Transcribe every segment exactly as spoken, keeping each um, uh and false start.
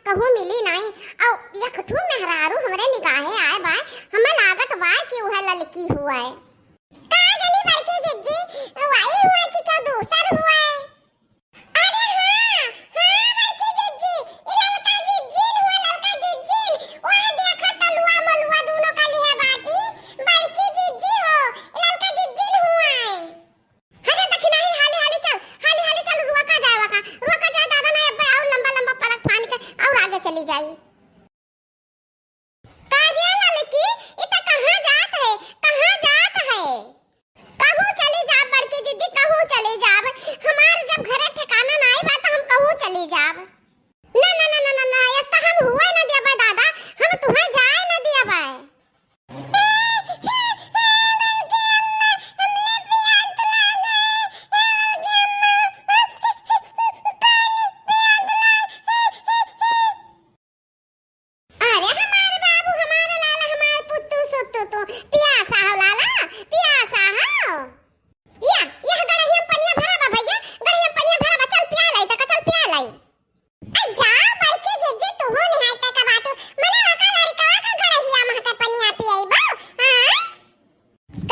कहूँ मिली नाई। अउ एक ठू मेहरारू हमरे निगाहे आए बाय, हमें लागत बाय कि उहे ललकी हुए। का जानी बड़की जिज्जी, वही हुए कि केहू दूसर हुए? अरे हाँ, हाँ बड़की जिज्जी, ई ललका जिज्जी न हुए, ललका जिज्जी न। वह देखा तलुआ मलुआ दूनो का लिहे बाटी, बड़की जिज्जी हो, ई ललका जिज्जी न हुए। अरे दखिनाही, हाली हाली चल, हाली हाली चल, रुआ का जाए वका, रुआ का जाए दादा, ना अब्बे और लंबा लंबा पलक फान के और आगे चली जाई। का रे ललकी, ई त कहाँ जात है, कहाँ जात है? कहूँ चली जा बड़की जिज्जी, कहूँ चली जाब। हमार जब घरे ठिकाना नाई बा त हम कहूँ चली जाब। ना ना ना ना ना ना, ऐस त हम हुए न देबे दादा, हम तुहे जाए न देबे। अरे हमार बाबू, हमार लाला, हमार पुत्तू सुत्तू, तू पियासा हो लाला, पियासा हो। या, यह गड़हिया पनिया भरा बा भैया, गड़हिया पनिया भरा बा, चल पिया लाई, तका चल पिया लाई। आ जाओ बड़की जिज्जी, तुहू निहाय तक बाटू, मने ओका लड़कवा का गड़हिया महके पनिया पियइबो, हाँ?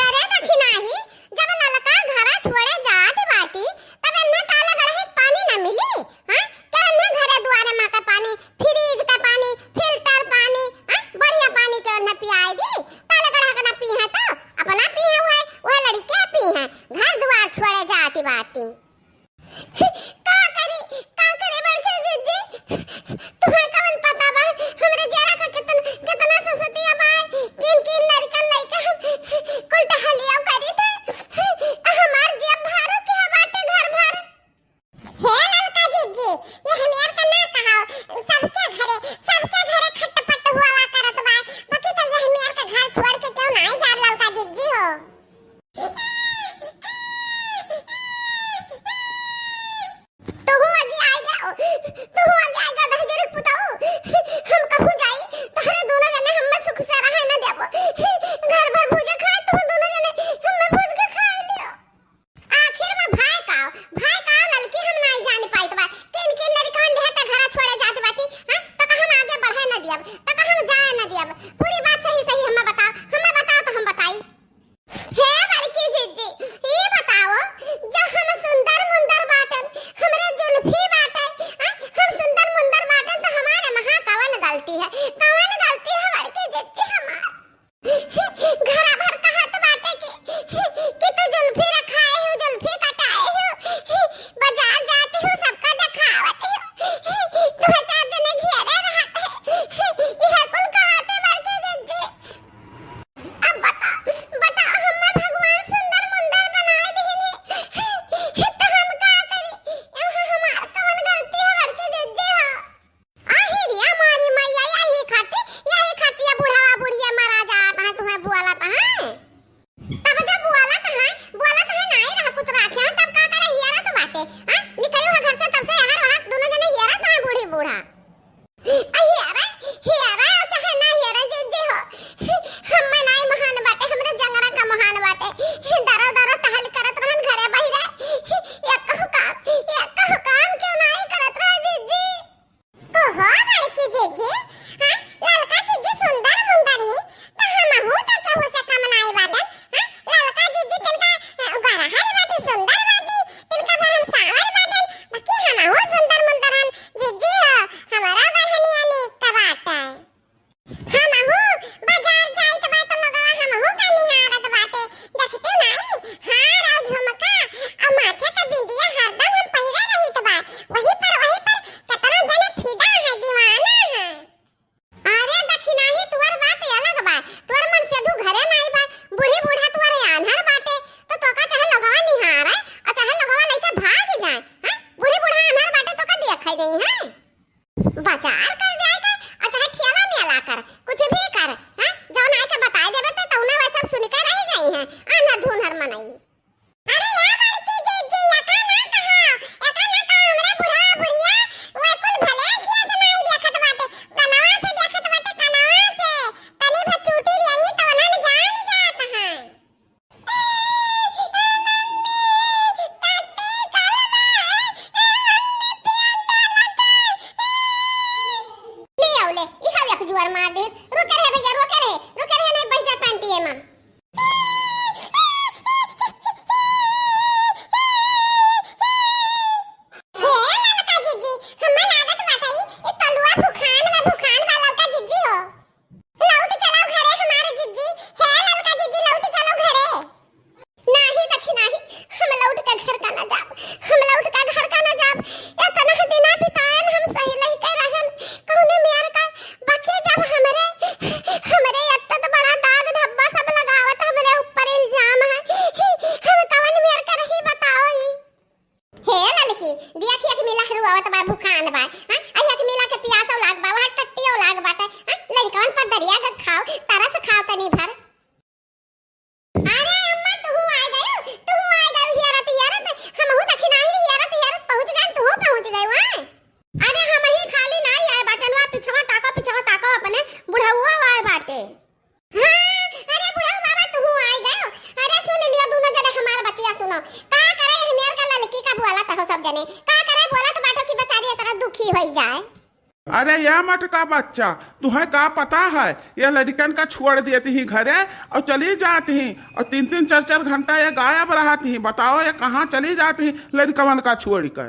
करे दखिनाही, जब ललका घरा छोड़े जात बाटी, तब एन्हे ताला गड़हे पानी न मिली, हाँ? क्या एन्हे घरे दुआरे महके पानी, फ्रिज का पानी, फिल्टर पानी, हाँ? बढ़िया पानी के एन्हे पियाए दी, ताला गड़हा के न पीहे तो, अपना पीहे उहे, उहे लड़के पीहे, घर दुआर छोड़े जात बाटी। का करी, का करी बड़की जिज्जी? तुहैं कवन पता बा, हमरे जियरा का केतन, केतना ससतिया बा। किन, किन लड़कन लइके हम कुल टहलिया करी थे। हमार जिया भारो के बाटे घर भर। हे ललका जिज्जी, ये हमियर का ना कहाओ, सबके घरे, सबके घरे खटपट हुआ करत बा। बाकी तो ये हमियर का घर छोड़ के क्यों ना जाब ललका जिज्जी हो? तोहू आगे आएगा, तोहू आगे आएगा, दहिजरी पुताऊ। हम कहूँ जाई, तोहरे दोनों जने हम्मे सुख से रहे न देबो। घर भर भूजा खाए, तोहू दोनों जने हम्मे भूज के खाए लियो। आखिर में भाई का, भाई का ललकी हम नाई जान पाइत बा। किन किन लड़कन लेहते घरा छोड़े जात बाटी, हाँ? तो का हम आगे बढ़े न दियब, तो का हम जाए न दियब। पूरी बात सही सही हम्मे बताओ, हम्मे बताओ तो हम बताई। हे बड़की जिज्जी, ई बताओ, जब हम सुंदर मुंदर बाटन, हमरे जुल्फी बाटे, आ, हम सुंदर मुंदर बाटन, तो हमारे महा कवन गलती है? कवन गलती है बड़की जिज्जी हमार? घरा भर कहत बाटे कि, कि तू जुल्फी रखाए हो, जुल्फी कटाए हो, बाजार जाती हो, सबका देखावत हो, दो चार जने घेरे रहत है, यह कुल कहत है बड़की जिज्जी। अब बता, बता, हम्मे भगवान सुंदर मुंदर बनाए दिहने, तो हम का करी? एमे हमार कवन गलती है, बड़की जिज्जी हो? आही रे हमारी मैया, यही खातिर, यही खातिर ये बुढ़ावा बुढ़िया मरा जात है, तुम्हें बोलत है। तब जब बोलत है, बोलत है, नाई रह कुछ राखे, तब का करे हियरत बाटे, हाँ? निकलू है घर से, तब से यहाँ रहा, दोनों जने हियरत है, बूढ़ी बूढ़ा। आ हियरा, हियरा चाहे ना हियरा, जे, जे हो। हम्मे नाई महान बाटे, हमरे जंगरा का महान बाटे। दरो, दरो टहल करत रहन घरे बहिरे। एक कहू काम, एक कहू काम क्यों नाई करत रहे, जिज्जी? ओहो, बड़की जिज्जी, हाँ, ललका जिज्जी सुंदर मुंदर ही, तो हमहू तो केहू से कम नाई बाटन, हाँ? ललका जिज्जी तिनका, अ, गरहर बाटी, सुंदर बाटी, तिनका भर हम सावर बाटन, बाकी हमहू सुंदर मुंदर हन, जिज्जी हो, हमरो गढ़निया नीक बाटे। हमहू बाजार जाइत बा तो लोगवा हमहू का निहारत बाटे, देखते नाई, हार और झुमका, और माथे का बिंदिया हरदम हम पहिरे रहित बा, वही पर, वही पर केतना जने फिदा है, दीवाना है। अरे दखिनाही, तुअर बात अलग बा। तुअर मन सेधू घरे नाई बा। बूढ़ी बूढ़ा तुअर आन्हर बाटे, तो तोका चाहे लोगवा निहारे, और चाहे लोगवा लइके भाग जाए, हैं? बूढ़ी बूढ़ा आन्हर बाटे, तोका देखाई देई, हैं? बाजार कर जाए के, और चाहे ठेला मेला कर, कुछ भी कर, हैं? जौन आए के बताए देबे, तो तौने वैसे सब सुन के रह जाई हैं, आन्हर धुन्हर मनई। अरे या बड़की जिज्जी, एका ना कहा, एका ना कहा, हमरे बुढ़वा बुढ़िया, वो कुल भले अखिया से नाई देखत बाटे, कनवा से देखत बाटे, कनवा से। तनी भर चूटी रेंगी तो उन्हन जान जात हैं। ए, ए, मम्मी, टट्टी कल बा, ए, मम्मी, पियन डालत है, ए। सब जने का करे, बोलत बाटो कि बेचारी इतना दुखी होई जाए। अरे या मटका बच्चा, तुहैं का पता है, ये लड़िकन का छोड़ देती ही घरे और चली जाती ही, और तीन तीन चार चार घंटा ये गायब रहती ही। बताओ, ये कहाँ चली जाती ही लड़िकवन का छोड़ के?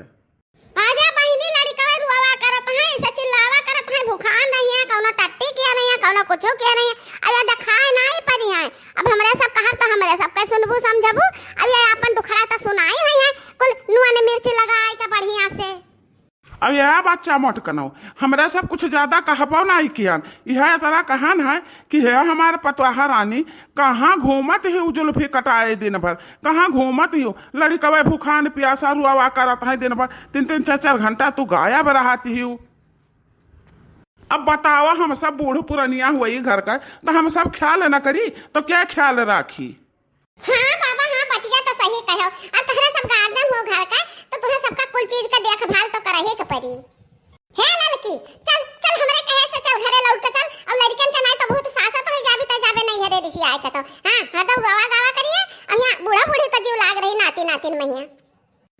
अरे बहिनी, लड़िकवे रुआवा करत हैं, इसे चिल्लावा करत हैं, भुखान नहीं है, कौनो टट्टी किया नहीं है, कौनो कुछो किया नहीं है। अरे देखाए नहीं पड़ी हैं। अब हमरे सब कहब तो हमरे सब के सुनबू समझबू। अब ये अपन दुखड़ा तो सुनाई हुई है, कुल नुआ ने मिर्ची लगाई के बढ़िया से। अब यह बच्चा मोट कनो, हमरा सब कुछ ज्यादा कहबो नहीं कियन। यह तरह कहन है कि हे हमार पतवाह रानी, कहाँ घूमत ही उ जुल्फी कटाए दिन भर, कहाँ घूमत ही उ? लड़िकवे भुखान प्यासा रुआवा करत है दिन भर, तीन तीन चार चार घंटा तू गायब रहत ही उ। अब बतावा, हम सब बूढ़ पुरनिया हुई घर का, तो हम सब ख्याल न करी तो क्या ख्याल राखी? हाँ बाबा, हाँ, बतिया तो सही कहो। अब तोहरे सब गार्जियन हो घर का, तो तोहरे सबका कुल चीज का देखभाल तो करही के पड़ी। हे ललकी, चल, चल, हमरे कहे से चल, घरे लौट के चल। अब लड़िकन के नाई तो बहुत सासत हो जाबी, तो जाबे नहीं हरे रिसी आए के तो। हाँ, हरदम गवा गावा करिए, अब यहाँ बूढ़ा बूढ़ी का जीव लाग रही नाती नातिन महिया।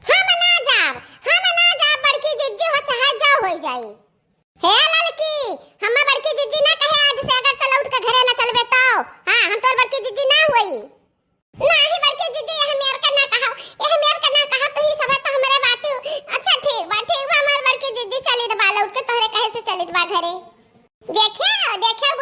हम ना जाब, हम ना जाब, बड़की जिज्जी हो चाहे जो हो जाई। हे ललकी, हम बड़की जिज्जी ना कहे आज से, अगर तो लौट के घरे ना चलबे तो। हाँ, हम तोर बड़की जिज्जी ना हुई। नाही बड़की जिज्जी, यह मेर के ना कहा, यह मेर के ना कहा, तू ही सब है तो हमरे बात। अच्छा ठीक बा, ठीक बा, हमार बड़की जिज्जी चलित बा, लौट के तोहरे कहे से चलित बा घरे। देखियो, देखियो,